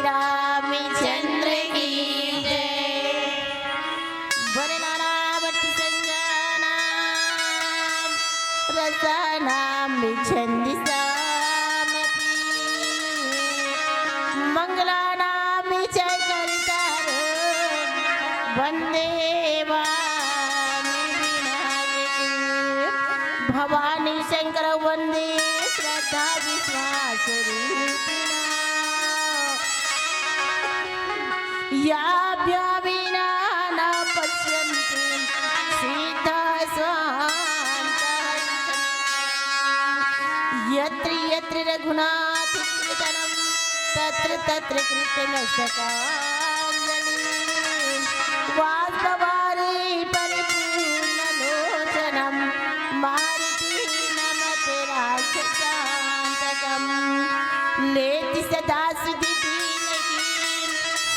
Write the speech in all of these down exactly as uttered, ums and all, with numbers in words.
रामचंद्र की जय। वरनानामति संज्ञानां रसानां विच्छन्ति सामति। मंगलानां विजयकर्तारं वन्दे वाणि विनायके। भवानी शंकर वन्दे श्रद्धा विश्वास रूपिणा। याभ्या विना न पश्यन्ति सिद्धा स्वान्ता। यत्र यत्र रघुनाथ कीर्तनं तत्र तत्र कृतमस्तकाञ्जलिं। वासवारी परिपूर्णलोचनं मारुति नमते राक्षसान्तकम्। लेति सदा सिद्धि दीन की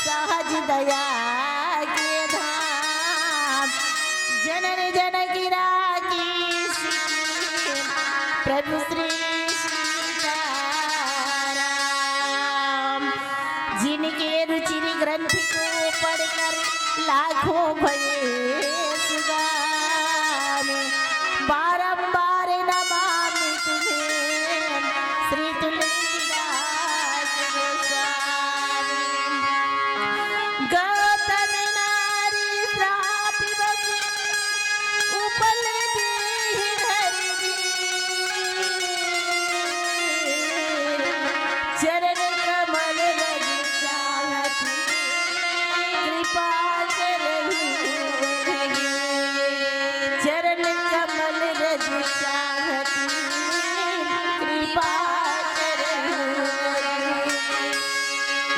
सहज दया के धाम। जनन जनक राखी सिखी प्रभु श्री सीताराम। जिनके रुचिर ग्रंथ को पढ़कर लाखों भये सुगामी। बारंबार नमामि तुम्हें श्री तुलसीदास गोस्वामी। गौतम नारी श्राप बस उपल देहि धरि दी। चरण कमल रज चाहत कृपा करहु। चरण कमल रज चाहत कृपा करहु।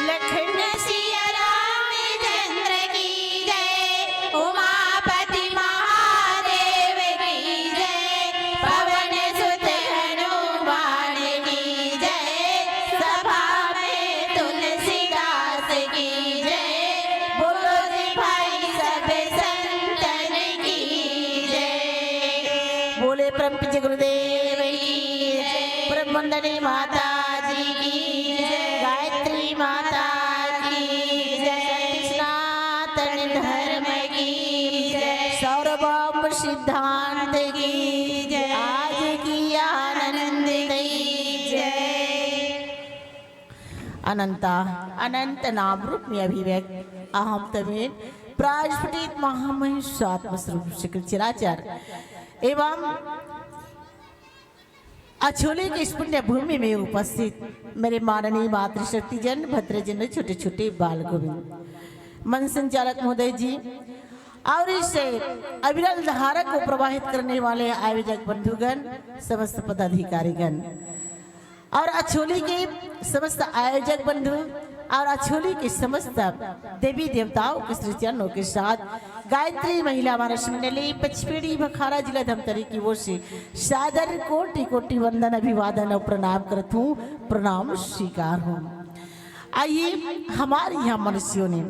लखन सिया रामचंद्र की जय, उमापति महादेव की जय, पवन सुत हनुमान की जय, सभा में तुलसीदास की जय, बोलो जी भाई सब संतन की जय। बोले परम पूज्य गुरुदेव की जय, परम वंदनीय माता जी की जय, गायत्री माता की जय, सनातन धर्म की जय, सार्वभौम सिद्धांत की जय, आज की आनंद की जय। अनंता अनंत नाम रूप में अभिव्यक्त अहम तमेन प्रास्फुटित महामहिषात्म स्वरूप श्री कृष्ण चराचर एवं अछोले के इस पुण्य भूमि में उपस्थित मेरे माननीय मातृशक्ति जन, भद्रजन, छोटे छोटे बाल गोविंद, मंच संचालक महोदय जी और इस अविरल धारा को प्रवाहित करने वाले आयोजक बंधुगण, समस्त पदाधिकारीगण और अछोली के समस्त आयोजक बंधु और अछोली के समस्त देवी देवताओं के श्री चरणों के साथ गायत्री महिला मानस मंडली पचपेड़ी भखारा जिला धमतरी की ओर से सादर कोटि कोटि वंदन अभिवादन और प्रणाम करत हूँ, प्रणाम स्वीकार हूँ। आइए, हमारे यहाँ मनुष्यों ने,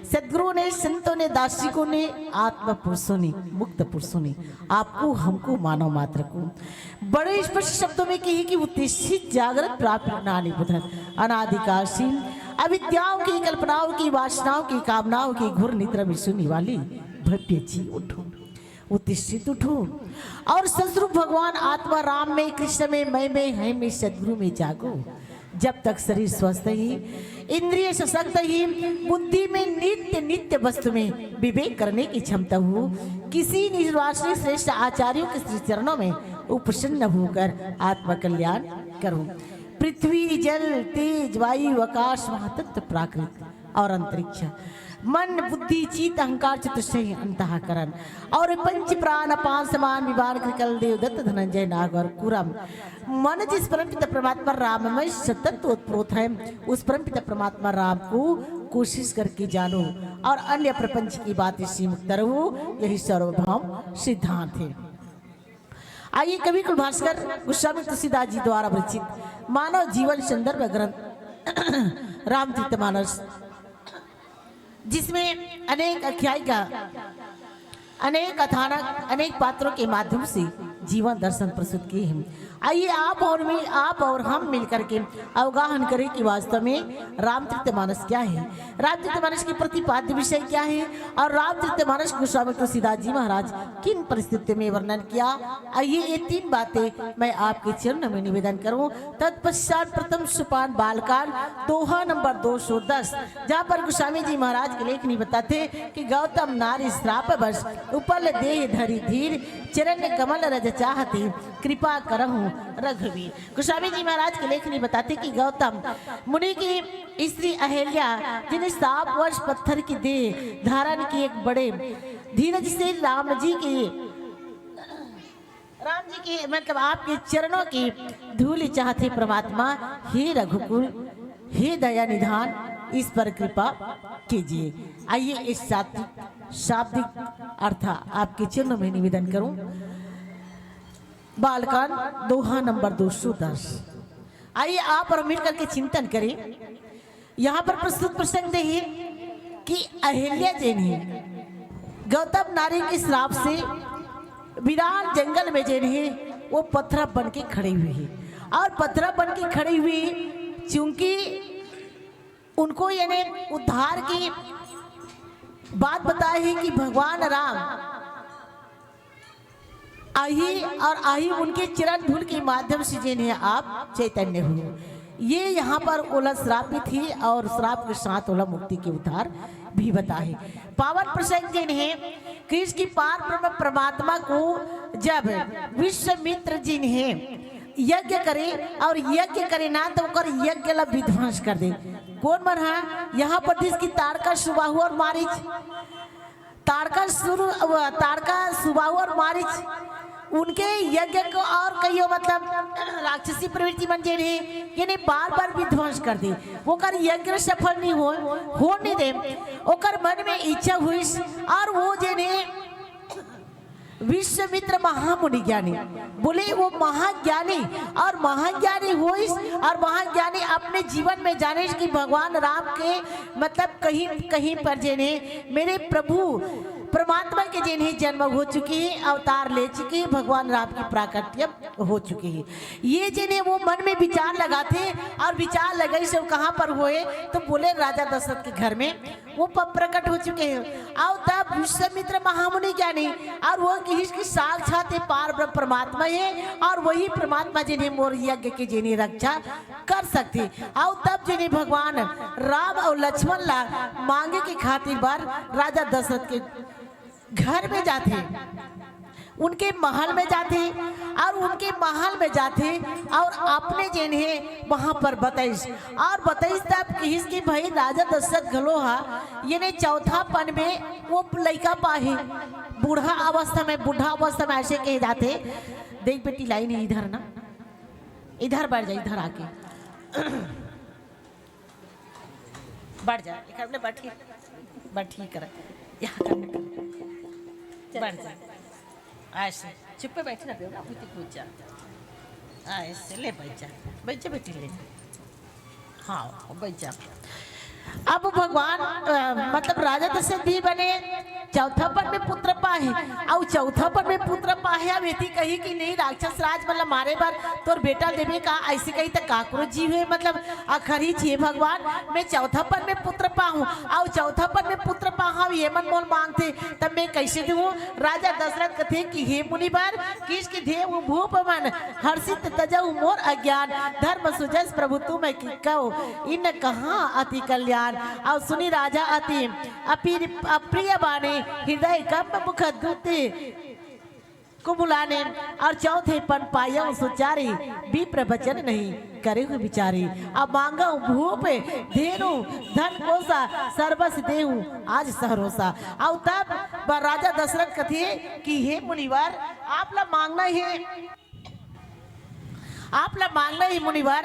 सदगुरुओं ने, संतों ने, दार्शनिकों ने, आत्मा पुरुषों ने, मुक्त पुरुषों ने आपको, हमको, मानव मात्र को बड़े स्पष्ट शब्दों में कही कि उत्तिष्ठ, जागृत, प्राप्य नानि बुधन, अनादिकाल से अविद्याओं की, कल्पनाओं की, वासनाओं की, कामनाओं की घोर निद्रा में सोने वाली भव्य जी उठो, उत्तिष्ठ, उठो और सदरूप भगवान आत्मा राम में, कृष्ण में, मैं में, है में, सदगुरु में जागो। जब तक शरीर स्वस्थ ही, इंद्रिय सशक्त ही, बुद्धि में नित्य नित्य वस्तु में विवेक करने की क्षमता हो, किसी निर्वासनीय श्रेष्ठ आचार्यों के श्री चरणों में उपसन्न होकर आत्म कल्याण करो। पृथ्वी, जल, तेज, वायु, आकाश, महातत्व, प्राकृत और अंतरिक्ष, मन, बुद्धि, चित्त, अहंकार, चतुष्टय अंतःकरण और पंच प्राण, अपान, समान, विमान, कृकल, देवदत्त, धनंजय, नाग और कुरम, मन जिस परमपिता परमात्मा राम में सतत ओतप्रोत है, उस परमपिता परमात्मा राम को कोशिश करके जानो और अन्य प्रपंच की बात से मुक्त रहो। यही सार्वभौम सिद्धांत है। आइए, कवि कुल भास्कर गोस्वामी तुलसीदास जी द्वारा विरचित मानव जीवन संदर्भ ग्रंथ रामचरित मानस, जिसमें अनेक आख्यायिका, अनेक कथानक, अनेक पात्रों के माध्यम से जीवन दर्शन प्रस्तुत किए हैं। आइए, आप और मैं, आप और हम मिलकर के अवगाहन करें कि वास्तव में रामचरित मानस क्या है, रामचरित मानस के प्रतिपाद्य विषय क्या है और रामचरित मानस गोस्वामी तुलसीदास जी महाराज किन परिस्थितियों में वर्णन किया। आइए, ये तीन बातें मैं आपके चरण में निवेदन करूं। तत्पश्चात प्रथम सोपान बालकांड, दोहा नंबर दो सौ दस, जहाँ पर गोस्वामी जी महाराज के लेखनी बताते कि गौतम नारी श्राप बस उपल देह धरी धीर, चरण कमल रज चाहती कृपा करहु रघुवीर। गोस्वामी जी महाराज के लेखनी बताते कि गौतम मुनि की स्त्री अहिल्या, जिन्हें श्राप वश पत्थर की देह धारण की एक बड़े धीरज से राम जी की, राम जी की, मतलब, आपके चरणों की धूल चाहते परमात्मा, हे रघुकुल, हे दया निधान, इस पर कृपा कीजिए। आइए, इस शाब्दिक, शाब्दिक अर्थ आपके चरणों में निवेदन करूं। बालकांड, दोहा नंबर दो सौ दस। आइए, आप और मिलकर के चिंतन करें। यहाँ पर प्रस्तुत प्रसंग देखिए कि अहिल्या जेन हे, गौतम नारी के श्राप से विराट जंगल में जेन हे, वो पत्थर बन के खड़ी हुई है और पत्थर बन के खड़ी हुई, चूंकि उनको, यानी उद्धार की बात बताई है कि भगवान राम आही और आही उनके चरण धूल के माध्यम से जेन हे आप चैतन्य हो। ये यहाँ पर ओला श्रापित ही और श्राप के साथ ओला मुक्ति के उद्धार भी बताए। पावन प्रसंग जेन हे, कृष्ण की पार ब्रह्म परमात्मा को जब विश्वामित्र जेन हे यज्ञ करे और यज्ञ करे ना तो ओकर यज्ञ ला विध्वंस कर दे। कौन मन हा? यहाँ पर जिसकी ताड़का, सुबाहु और मारीच, ताड़का सुरु-, अ, ताड़का, सुबाहु और मारीच उनके यज्ञ को और कहियो, मतलब, राक्षसी प्रवृत्ति मन जेन हे, यानी बार-बार विध्वंस कर दे, ओकर यज्ञ सफल नहीं हो, हो नहीं दे, ओकर मन में इच्छा हुई और वो जेन हे विश्वामित्र महामुनि ज्ञानी, बोले वो महाज्ञानी, और महाज्ञानी होइस और महाज्ञानी अपने जीवन में जाने कि भगवान राम के, मतलब, कहीं कहीं पर जेन हे मेरे प्रभु परमात्मा के जेन हे जन्म हो चुकी है, अवतार ले चुकी है, भगवान राम की प्राकट्य हो चुकी है। ये जेन हे वो मन में विचार लगाते और विचार लगाई से वो कहाँ पर होए, तो बोले राजा दशरथ के घर में वो प-, प्रकट हो चुके हैं। और तब विश्वामित्र महामुनि ज्ञानी और वो कहिस कि साक्षात ये पार ब्रह्म परमात्मा है और वही परमात्मा जेन हे मोर यज्ञ के जेन हे रक्षा कर सकते। और तब जेन हे भगवान राम और लक्ष्मण ला मांगे के खातिर बर राजा दशरथ के घर में जाथे। उनके महल में जाथे और उनके महल में जाथे और अपने जेन हे वहां पर बताइस और बताइस तब किहिस कि भाई राजा दशरथ घलो हा ये ने चौथापन में वो लइका पाही, बूढ़ा अवस्था में, बूढ़ा अवस्था में ऐसे कहे जाथे। देख बेटी, लाइन है इधर ना, इधर बैठ जा, इधर आके बैठ जा, एक अपने बैठी बैठी कर, यहाँ कर, बैठ जा। ऐसे चुप्पे बैठी ना बेटा, अभी तक पूछ जा। ऐसे ले बैठ जा, बैठ जा बेटी, ले जा। हाँ, बैठ जा। अब भगवान अ, मतलब राजा दशरथ भी बने, चौथापन में पुत्र पाहे, अउ चौथापन में पुत्र पाहे। अब एती कही कि नहीं, राक्षस राज मन ला मारे बर तोर बेटा देबे का, ऐसे कही त काकरो जीव हे, मतलब अखरही छे भगवान, मैं चौथापन में पुत्र पाहूं, अउ चौथापन में पुत्र पाहूं, ये मन मोल मांगथे, तब मैं कैसे दूं? राजा दशरथ कथे कि हे मुनिवर, किसके देव भूप मन हर्षित तजहु मोर अज्ञान, धर्म सुजस प्रभु तुम की कहो, इन कहाँ अति कल्याण। अउ सुनि राजा अति अपि-, अप्रिय बानी, हृदय कंप मुख दूत कुबुलाने। अउ चौथेपन पायउ सुचारी, विप्र वचन नहीं करेहु विचारी। अब मांगउ भूप धेनु धन कोसा, सर्वस देहु आज सहरोसा। अउ तब ब-, राजा दशरथ कथे कि हे मुनिवर, आप ला मांगना हे, आप ला मांगना हे मुनिवर,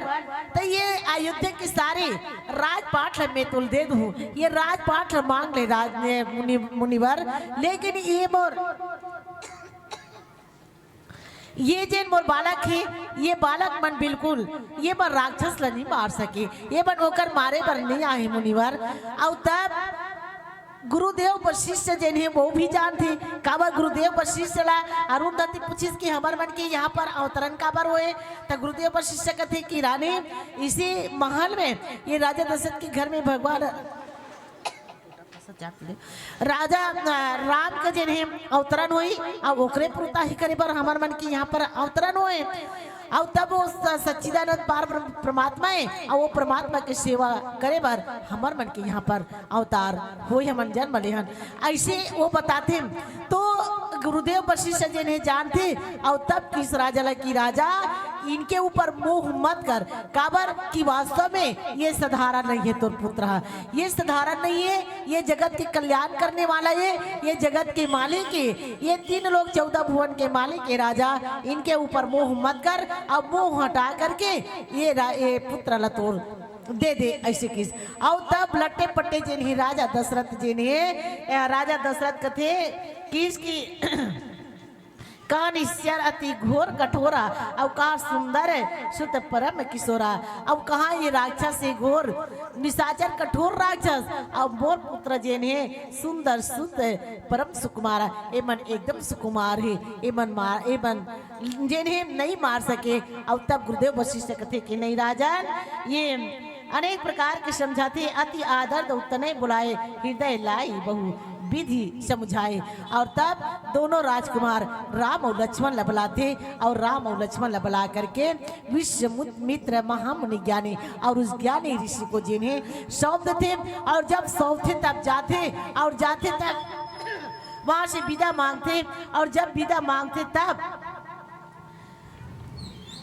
त ये अयोध्या के सारे राजपाट ला मैं तोल दे दूं, ये राजपाट ला मांग ले राज-, मुनि-, मुनिवर, लेकिन ये मोर ये जेन मोर बालक हे, ये बालक मन बिल्कुल, ये मन राक्षस ला नहीं मार सके, ये मन ओकर मारे बर नहीं आहे मुनिवर। अउ तब गुरुदेव वशिष्ठ जेन हे, वो भी जानथे, काबर गुरुदेव वशिष्ठ ला अरुंधति पूछिस कि हमर मन के यहाँ पर अवतरण काबर होए, त गुरुदेव वशिष्ठ कथे कि रानी, इसी महल में, ये राजा दशरथ के घर में भगवान राजा, अ, राम के जेन हे अवतरण होई, अउ ओकरे पुरताही करे बर हमर मन के यहाँ पर अवतरण होए। अउ तब वो स-, सच्चिदानंद पार ब्रह्म परमात्मा हे, अउ वो परमात्मा के सेवा करे बर हमर मन के यहाँ पर अवतार होई, हमन जन्म लेहन, ऐसे वो बताथे। तो गुरुदेव वशिष्ठ जेन हे जानथे, अउ तब किस राजा ला कि राजा, इनके ऊपर मोह मत कर, काबर कि वास्तव में ये साधारण नहीं है तोर पुत्र हा, ये साधारण नहीं है, ये जगत के कल्याण करने वाला है, ये जगत के मालिक है, ये तीन लोक चौदह भुवन के मालिक है राजा, इनके ऊपर मोह मत कर। अब मोह हटा करके ये रा-, ये पुत्र ला तोर दे दे, ऐसे किस। अउ तब लट्टे पट्टे जेन हे राजा दशरथ जेन हे, अ, राजा दशरथ कथे किस की का निश्चर अति घोर कठोरा, अउ का सुंदर सुत परम किशोरा। अब कहाँ ये राक्षस हे घोर निशाचर कठोर राक्षस, अब मोर पुत्र जेन हे सुंदर सुत परम सुकुमारा, ए मन एकदम सुकुमार हे, ए मन मार, ए मन जेन हे नहीं मार सके। अब तब गुरुदेव वशिष्ठ कथे कि नहीं राजन, ये अनेक प्रकार के समझाथे, अति आदर दउ तनय बुलाए, हृदय लाई बहु विधि समुझाए। अउ तब दोनों राजकुमार राम अउ लक्ष्मण ला बलाथे, अउ राम अउ लक्ष्मण ला बला करके विश्वामित्र महामुनि ज्ञानी अउ उस ज्ञानी ऋषि को जेन हे सौंप देथे। अउ जब सौंपथे तब जाथे, अउ जाथे तब वहां से विदा मांगथे, अउ जब विदा मांगथे तब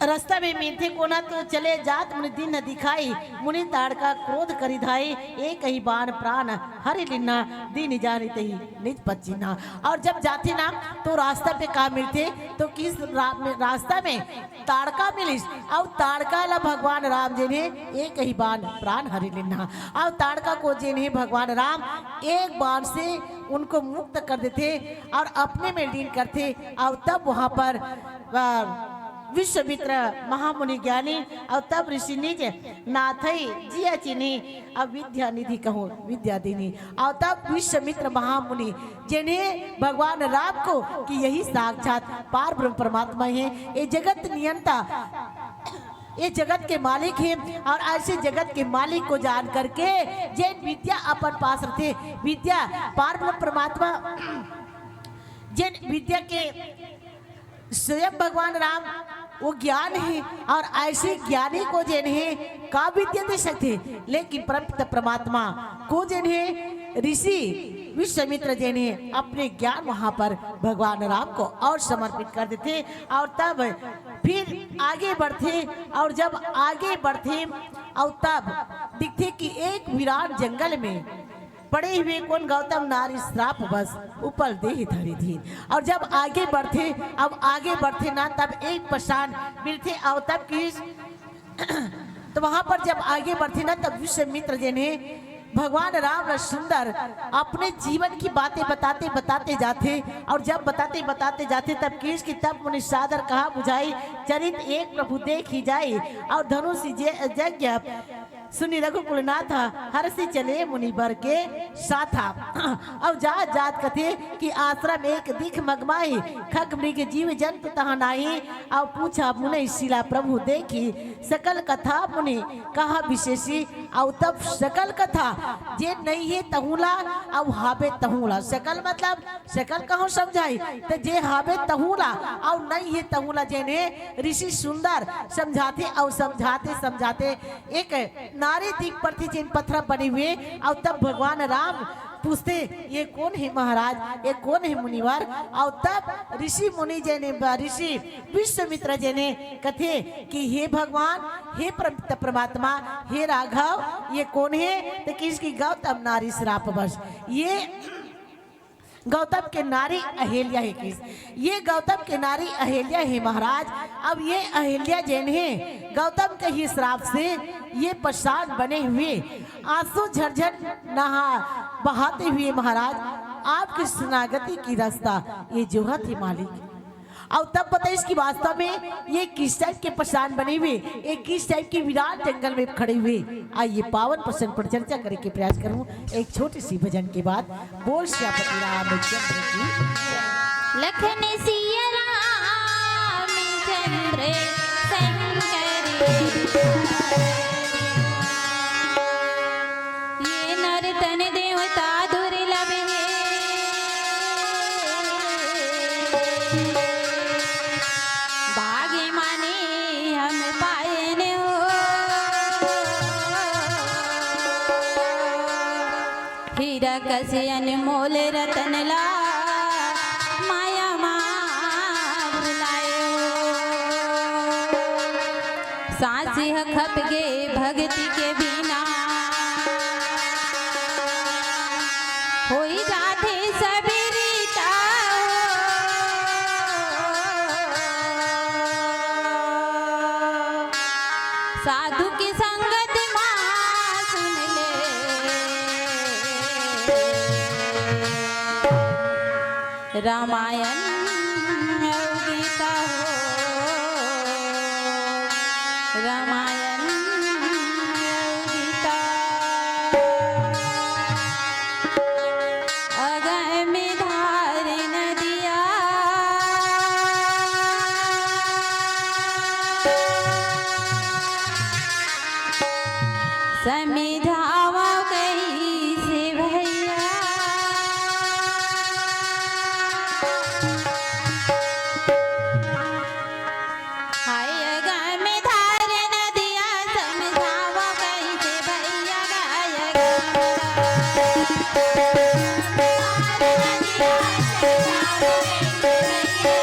रस्ता में मिलथे कोना तो चले जात मुनि दीन दिखाई, मुनि ताड़का क्रोध करि धाई, एक ही बाण प्राण हरि लीन्हा, दीन जानि तहि निज पद चिन्हा। अउ जब जाथे ना तो रास्ता पे का मिलथे, तो किस रा-, में, रास्ता में ताड़का मिलिस, अउ ताड़का ला भगवान राम जेन हे एक ही बाण प्राण हरि लीन्हा। अउ ताड़का को जेन हे भगवान राम एक बाण से उनको मुक्त कर देथे अउ अपने में लीन करथे। अउ तब वहां पर, अ, विश्वामित्र महामुनि ज्ञानी अउ तब ऋषि निज नाथई जिया चिन्ही, अउ विद्या निधि कहूं विद्या दीन्ही। अउ तब विश्वामित्र महामुनि जेन हे भगवान राम को कि यही साक्षात पार ब्रह्म परमात्मा हे, ये जगत नियंता, ये जगत के मालिक हे, अउ ऐसे जगत के मालिक को जान करके जेन विद्या अपन पास रथे, विद्या पार ब्रह्म परमात्मा जेन विद्या के स्वयं भगवान राम वो ज्ञान हे, अउ ऐसे ज्ञानी को जेन हे का विद्या दे सकथे, लेकिन परम पिता परमात्मा को जेन हे ऋषि विश्वामित्र जेन हे अपने ज्ञान वहां पर भगवान राम को और समर्पित कर देथे और तब फिर आगे बढ़थे। और जब आगे बढ़थे और तब दिखथे कि एक विराट जंगल में पड़े हुए कोन गौतम नारी श्राप बस उपल देह धरे थे। और जब आगे बढ़थे, अब आगे बढ़थे ना, तब एक पशान मिलथे और तब किस तो वहां पर जब आगे बढ़थे ना, तब विश्वामित्र जेन हे भगवान राम ल सुंदर अपने जीवन की बातें बताते बताते जाथे। और जब बताते बताते जाथे तब किस कि तब मुनि सादर कहा बुझाई, चरित एक प्रभु देखि जाई। और धनुष जे-, यज्ञ सुनि रघुकुलनाथ हरषि चले मुनिबर के साथा। और जात जात कथे कि आश्रम एक दिख मगमाही, खग मृग जीव जंतु तहाँ नाही। और पूछा मुनि शिला प्रभु देखी, सकल कथा मुनि कहा विशेषी। और तब सकल कथा जे नहीं हे तहूला, और हाबे तहूला। सकल मतलब सकल कहूं समझाई, त जे हाबे तहूला और नहीं हे तहूला जेन हे ऋषि सुंदर समझाथे और समझाते समझाते एक नारी दिख पड़थे जेन पथरा बने हुए। और तब भगवान राम पूछथे, ये कोन हे महाराज, ये कोन हे मुनिवर? और तब ऋषि मुनि जेन हे, ऋषि विश्वामित्र जेन हे कथे कि हे भगवान, हे परम-, परमात्मा, हे राघव, ये कोन हे? त किस कि गौतम नारी श्राप बस, ये गौतम के नारी अहिल्या हे किस, ये गौतम के नारी अहिल्या हे महाराज। अब ये अहिल्या जेन हे गौतम के ही श्राप से ये पशान बने हुए आंसू झरझर नहा बहाते हुए महाराज आपकी शरणागति की रास्ता ये जोहत हे मालिक। और तब बताइस कि वास्तव में ये किस टाइप के पशान बने हुए, ये किस टाइप के विराट जंगल में खड़े हुए। आइए पावन प्रसंग पर चर्चा करे के प्रयास करूं एक छोटे से भजन के बाद। बोल सियापति रामचंद्र की। लखन सिया रामचंद्र शंकर। ये नर तन देवता दुर्लभ हे। भाग्य माने हम पाएन हो। हीरा कस अनमोल रतन ला माया मा भुलायो। सांस ह खप गे भक्ति के बिना, होई जाथे सबेरे ताओ। साधु की संगत मा सुन ले रामायण अउ गीता हो, रामायण अउ गीता। अगम धार नदिया समझावा कइसे भैया। हाय गम धार नदिया समझावा कइसे भैया। गाय गम धार नदिया समझावा कइसे भैया।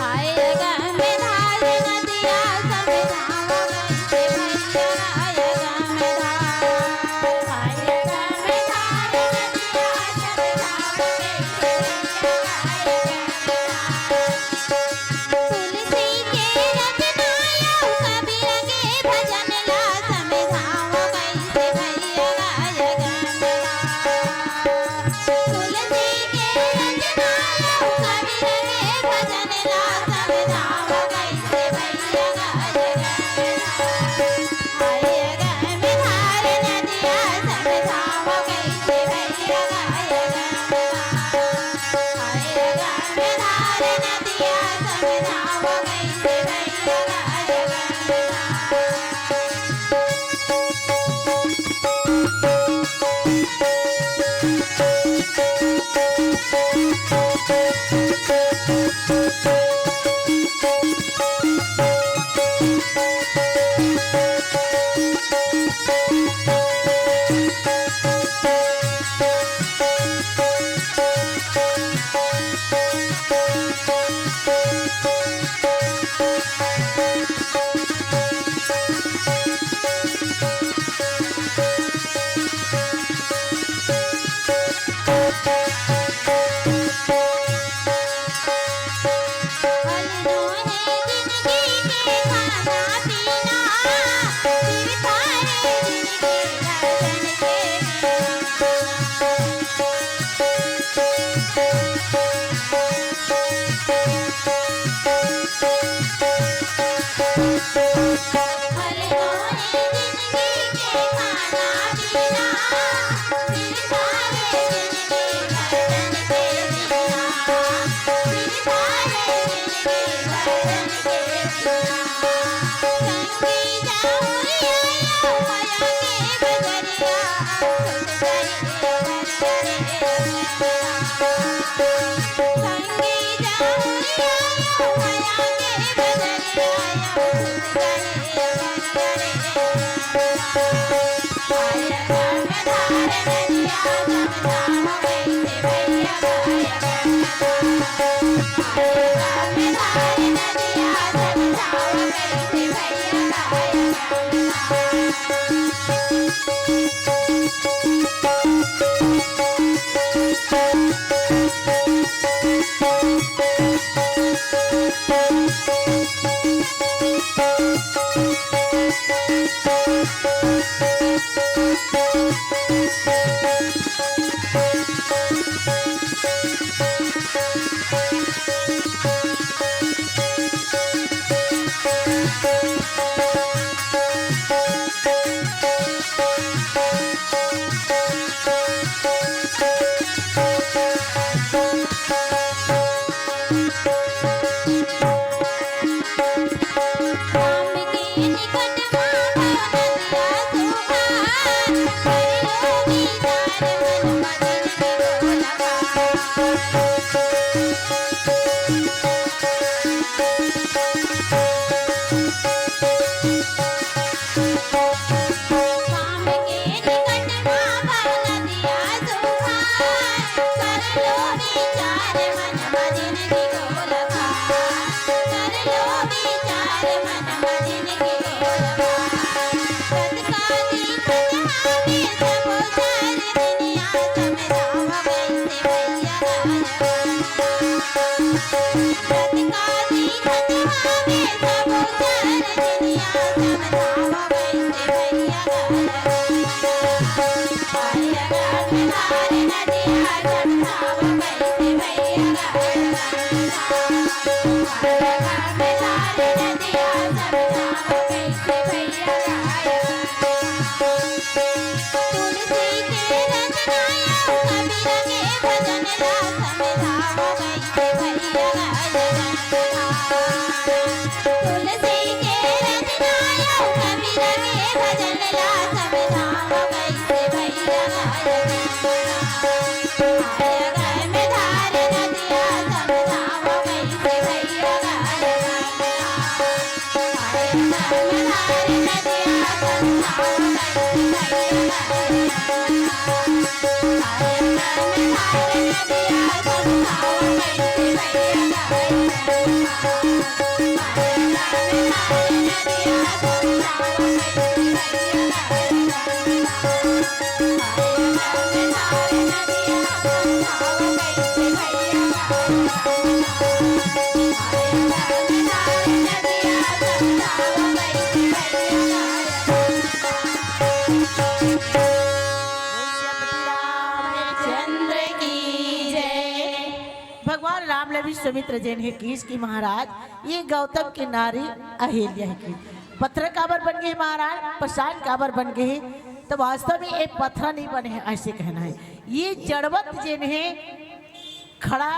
हाय गम धार नदिया समझावा कइसे भैया। हाय गम धार, हाय गम धार नदिया समझावा कइसे भैया। हाय गम धार। तुलसी के रचना अउ कबीर के भजन ला समझावो कइसे भैया गाय गंगा। तुलसी के रचना अउ कबीर के भजन ला समझावो कइसे भैया गाय गंगा। हाय गंगा धार नदिया समझावो कइसे भैया गाय गंगा। भगवान राम ले विश्वामित्र जेन हे किहिस कि महाराज, ये गौतम के नारी अहिल्या हे कि पथरा काबर बन गे हे महाराज, पाषाण काबर बन गे हे? त वास्तव में ये पथरा नहीं बने हे, अइसे कहना हे। ये जड़वत जेन हे खड़ा,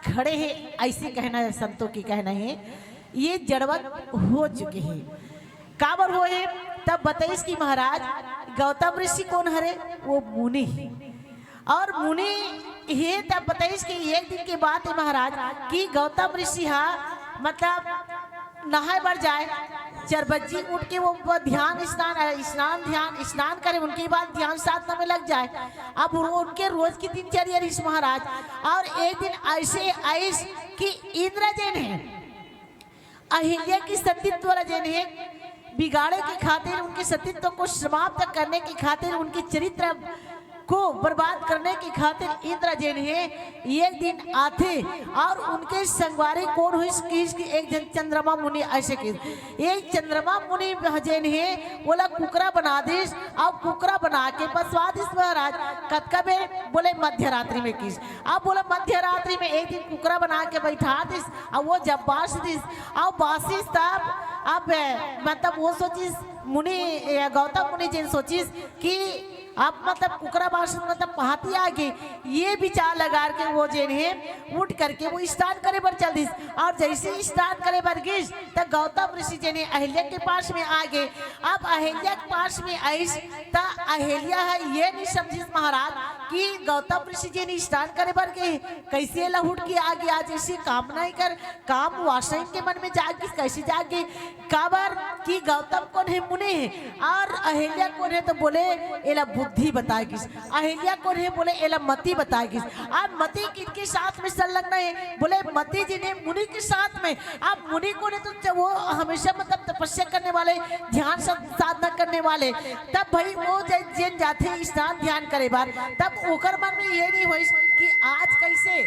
खड़े हे, अइसे कहना हे, संतों के कहना हे, ये जड़वत हो चुके हे। काबर होए? तब बताइस कि महाराज, गौतम ऋषि कोन हरे? वो मुनि हे। अउ मुनि हे तब बताइस कि एक दिन के बात हे महाराज कि गौतम ऋषि हा, मतलब, नहाए बर जाए, चार बज्जी उठ के वो ब-, ध्यान स्नान, अ, स्नान ध्यान, स्नान करे, उनके बाद ध्यान साधना में लग जाए। अब वो उनके रोज की दिनचर्या रहिस महाराज। अउ एक दिन अइसे आइस कि इंद्र जेन हे, अहिल्या के सतीत्व ला जेन हे बिगाड़े के खातिर, उनके सतीत्व को समाप्त करने के खातिर, उनके चरित्र को बर्बाद करने के खातिर इंद्र जेन हे एक दिन आथे अउ उनके संगवारी कोन होइस किहिस कि एक झन चंद्रमा मुनि अइसे किहिस। एक चंद्रमा मुनि जेन हे ओला कुकरा बना दिस अउ कुकरा बना के बसवा दिस महाराज। कतका बेर? बोले मध्य रात्रि में किहिस। अब बोला मध्य रात्रि में एक दिन कुकरा बना के बैठा दिस अउ वो जब बास दिस अउ बासिस तब अब, मतलब, वो सोचिस मुनि, ए, गौतम मुनि जेन सोचिस कि अब, मतलब, कुकरा बास, मतलब, पहाती आ गे। ये विचार लगा के वो जेन हे उठ करके वो स्नान करे बर चल दिस। अउ जइसे स्नान करे बर गिस त गौतम ऋषि जेन हे अहिल्या के पास में आ गे। अब अहिल्या के पास में आइस त अहिल्या ह ये नहीं समझिस महाराज कि गौतम ऋषि जेन स्नान करे बर गे, कइसे एला हुटकी आगे, आज ऐसे काम नहीं कर, काम वासना के मन में जाग गिस, कइसे जाग गे? काबर कि गौतम कोन हे? मुनि हे। और अहिल्या कोन हे? तो बोले, एला बुद्धि बताए गिस। अहिल्या कोन हे? बोले, एला मति बताए गिस। अब मति किनके साथ में संलग्न हे? बोले, मति जेन हे मुनि के साथ में। अब मुनि कोन हे? तो च-, वो हमेशा मतलब तपस्या करने वाले, ध्यान सा-, साधना करने वाले। तब भाई वो जे-, जेन जाथे स्नान ध्यान करे बर, तब ओकर मन में ये नहीं होइस कि आज कइसे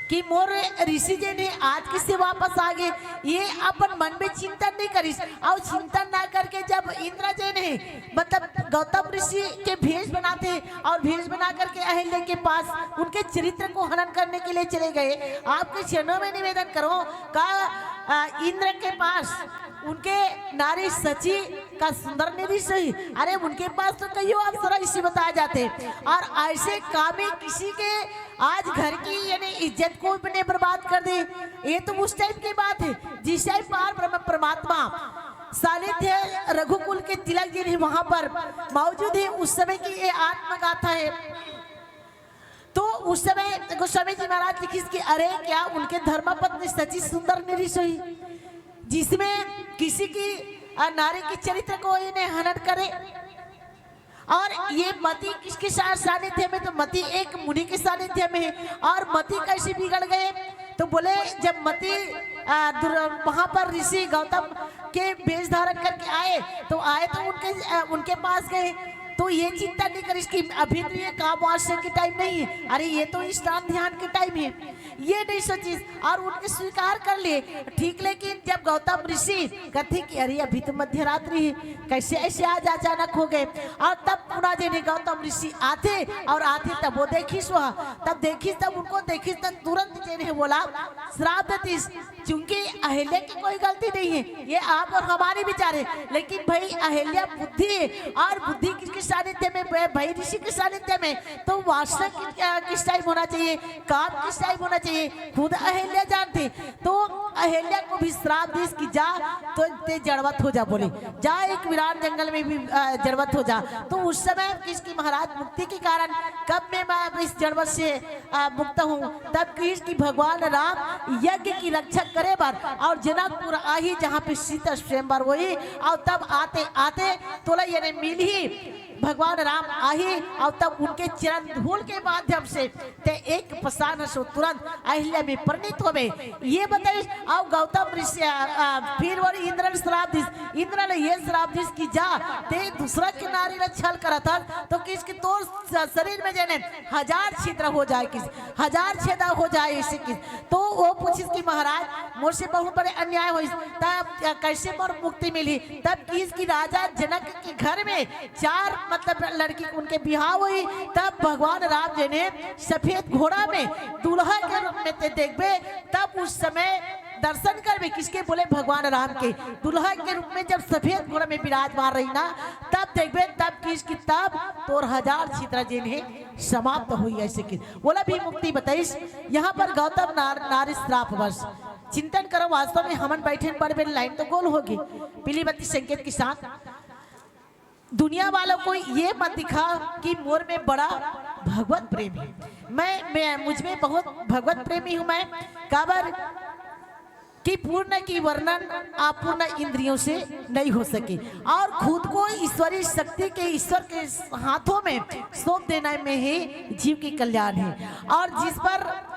कि मोर ऋषि जेन हे आज कइसे वापस आ गे, ये अपन मन में चिंतन नहीं करिस। और चिंतन ना करके जब इंद्र जेन हे, मतलब गौतम ऋषि के भेष बनाथे और भेष बना करके अहिल्या के पास उनके चरित्र को हनन करने के लिए चले गए, आपके चरणों में निवेदन करो का, अ, इंद्र के पास उनके नारी शची का सुंदर नृष होही? अरे उनके पास तो कइयो अप्सरा ऋषि बताए जाथे। और ऐसे कामी किसी के आज घर की यानी इज्जत को भी ने बर्बाद कर दे। ये तो उस टाइम की बात हे जिस टाइम पार ब्रह्म परमात्मा सानिध्य रघुकुल के तिलक जेन हे वहां पर मौजूद हे, उस समय की ये आत्मगाथा हे। तो उस समय गोस्वामी जी महाराज लिखिस कि अरे क्या उनके धर्मपत्नी शची सुंदर नृष होही, जिसमें किसी की, अ, नारी के चरित्र को इन्हें हनन करे। और ये मति किसके सा-, सानिध्य में? तो मति एक मुनि के सानिध्य में हे। और मति कइसे बिगड़ गए? तो बोले जब मति, अ, दुर-, वहां पर ऋषि गौतम के भेष धारण करके आए, तो आए तो उनके, अ, उनके पास गए, तो ये चिंता नहीं करिस कि अभी तो ये काम वासना के टाइम नहीं हे, अरे ये तो स्नान ध्यान के टाइम हे, ये नहीं सोचिस और उनके स्वीकार कर लिए। ठीक, लेकिन जब गौतम ऋषि कथे कि अरे अभी तो मध्य रात्रि हे, कइसे ऐसे आज अचानक हो गए, और तब पुनः जेन हे गौतम ऋषि आथे और आथे तब वो देखिस वह, तब देखिस तब उनको देखिस तब तुरंत जेन हे बोला श्राप देतिस, क्योंकि अहिल्या की कोई गलती नहीं है, ये आप और हमारे विचार है। लेकिन भाई अहिल्या बुद्धि है और बुद्धि किसके सानिध्य में? भाई ऋषि के सानिध्य में। तो वासना कि-, अ, किस टाइम होना चाहिए, काम किस टाइम होना चाहिए, खुद अहिल्या जानथे। तो अहिल्या को भी श्राप दिस कि जा तो ते जड़वत हो जा, बोले जा एक विराट जंगल में भी, अ, जड़वत हो जा। तो उस समय किसकी महाराज मुक्ति के कारण कब मैं, मैं अब इस जड़वत से, अ, मुक्त हूँ, तब किस कि भगवान राम यज्ञ की रक्षा करे बर और जनकपुर आही जहाँ पे सीता स्वयंवर होही और तब आते आते तोला ये मिलही भगवान राम आही और तब उनके चरण धूल के माध्यम से ते एक पसान से तुरंत अहिल्या में परिणत होवे। ये बताइस, और गौतम ऋषि, अ, अ, फिर वो इंद्र ने श्राप दिस, इंद्र ने ये श्राप दिस कि जा ते दूसरा के नारी ला छल करत हस, तो किस कि तोर स-, शरीर में जेन हे हजार छिद्र हो जाए किस, हजार छेदा हो जाए ऐसे किस। तो वो पूछिस कि महाराज मोर से बहुत बड़े अन्याय होइस, तब कइसे मोर मुक्ति मिलही? तब किस कि राजा जनक के घर में चार मतलब लड़की उनके बिहाव होही, तब भगवान राम जेन हे सफेद घोड़ा में दूल्हा के रूप में ते देखबे, तब उस समय दर्शन करबे किसके? बोले भगवान राम के दूल्हा के रूप में जब सफेद घोड़ा में विराजमान रही ना, तब देखबे तब किस कि तब तोर हजार छिद्र जेन हे समाप्त होही ऐसे किस। बोला भी मुक्ति बताइस। यहाँ पर गौतम नार-, नारी श्राप वश चिंतन करो, वास्तव में हमन बैठे बड़ बेर लाइन तो गोल होगी, पीली बत्ती संकेत के साथ। दुनिया वालों को ये मत दिखा कि मोर में बड़ा भगवत प्रेम है। मैं, मैं, मुझ में बहुत भगवत प्रेमी हूँ मैं। काबर कि पूर्ण की वर्णन अपूर्ण इंद्रियों से नहीं हो सके और खुद को ईश्वरीय शक्ति के, ईश्वर के हाथों में सौंप देने में ही जीव की कल्याण है। और जिस पर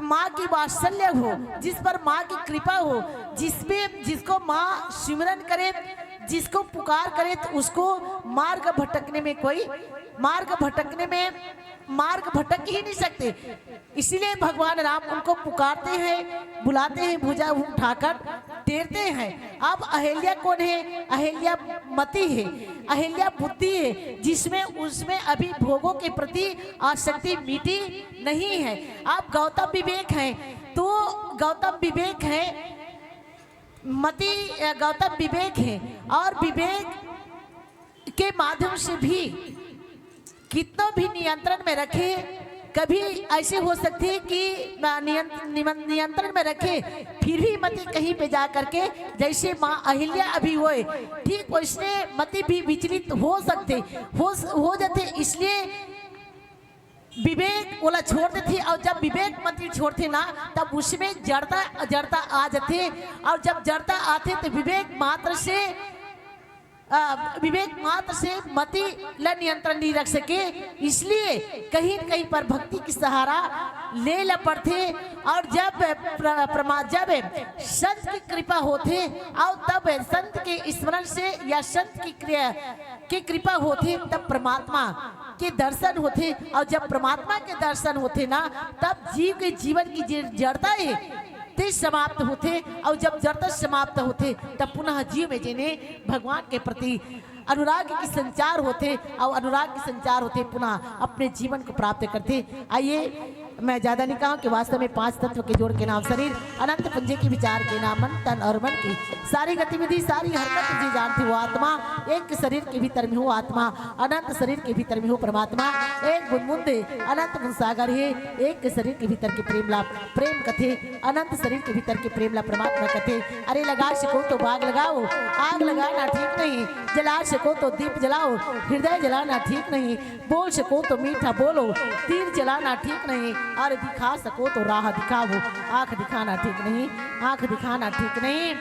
माँ की वात्सल्य हो, जिस पर माँ की कृपा हो, जिसपे, जिसको माँ सिमरन करे, जिसको पुकार करे, तो उसको मार्ग भटकने में कोई, मार्ग भटकने में, मार्ग भटक ही नहीं सकते। इसीलिए भगवान राम उनको पुकारते हैं, बुलाते हैं, भुजा उठाकर टेरते हैं। अब अहिल्या कौन है? अहिल्या मति है, अहिल्या बुद्धि है, जिसमें, उसमें अभी भोगों के प्रति आसक्ति मिटी नहीं है। अब गौतम विवेक है, तो गौतम विवेक है, मति, अ, गौतम विवेक है, और विवेक के माध्यम से भी कितना भी नियंत्रण में रखे, कभी ऐसे हो सकते हैं कि, अ, नियंत-, निमन-, नियंत्रण में रखे, फिर भी मति कहीं पे जा करके, जैसे माँ अहिल्या अभी होए, ठीक वैसने मति भी विचलित हो सकते, हो स-, हो जाते। इसलिए विवेक ओला छोड़ देथे, और जब विवेक मति छोड़थे ना, तब उसमें जड़ता, जड़ता आ जाथे, और जब जड़ता आथे तो विवेक मात्र से, अ, विवेक मात्र से मति ल नियंत्रण नहीं रख सके। इसलिए कहीं न कहीं पर भक्ति के सहारा ले ल पड़थे। और जब प्र-, प्रमा-, जब संत की कृपा होथे, और तब संत के स्मरण से या संत की क्रिया, की कृपा होथे, तब परमात्मा के दर्शन होथे, और जब परमात्मा के दर्शन होथे ना, तब जीव के जीवन की जे जड़ता हे, ते समाप्त होथे, और जब जड़ता समाप्त होथे, तब पुनः जीव में जेने भगवान के प्रति अनुराग की संचार होथे, और अनुराग की संचार होथे, पुनः अपने जीवन को प्राप्त करथे। आइए, मैं ज्यादा नहीं कहूँ कि वास्तव में पांच तत्व के जोड़ के नाम शरीर, अनंत पुंजे के विचार के नाम मन, तन और मन की सारी गतिविधि, सारी हरकत जी जानथे वो आत्मा, एक शरीर के भीतर में हो आत्मा, अनंत शरीर के भीतर में हो परमात्मा, एक बूंद बूंद अनंत बूंद सागर हे, एक शरीर के भीतर के प्रेम ला प्रेम कथे, अनंत शरीर के भीतर के प्रेम ला परमात्मा कथे। अरे लगा सको तो बाग लगाओ, आग लगाना ठीक नहीं, जला सको तो दीप जलाओ, हृदय जलाना ठीक नहीं, बोल सको तो मीठा बोलो, तीर चलाना ठीक नहीं, और दिखा सको तो राह दिखाओ, आंख दिखाना ठीक नहीं, आंख दिखाना ठीक नहीं।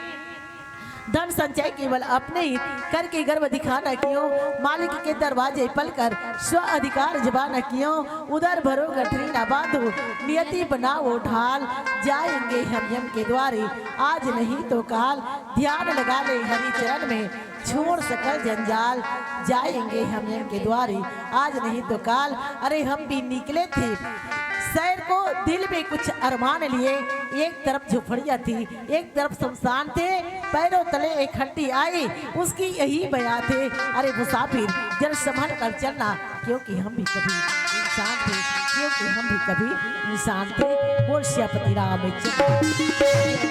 धन संचय केवल अपने हित, करके गर्व दिखाना क्यों, मालिक के दरवाजे पलकर स्व अधिकार जमाना क्यों, उदर भरो गठरी ना बांधो, नियति बनाओ ढाल, जाएंगे हम यम के द्वारे, आज नहीं तो काल, ध्यान लगा ले हरि चरण में, छोड़ सकल जंजाल, जाएंगे हम यम के द्वारे, आज नहीं तो काल। अरे हम भी निकले थे सैर को, दिल में कुछ अरमान लिए, एक तरफ झोपड़ियाँ थी, एक तरफ शमशान थे, पैरों तले एक हड्डी आई, उसकी यही बयां थे। अरे मुसाफिर, जरा संभल कर चलना, क्योंकि हम भी कभी इंसान थे, क्योंकि हम भी कभी इंसान थे। बोल सियापति रामचंद्र।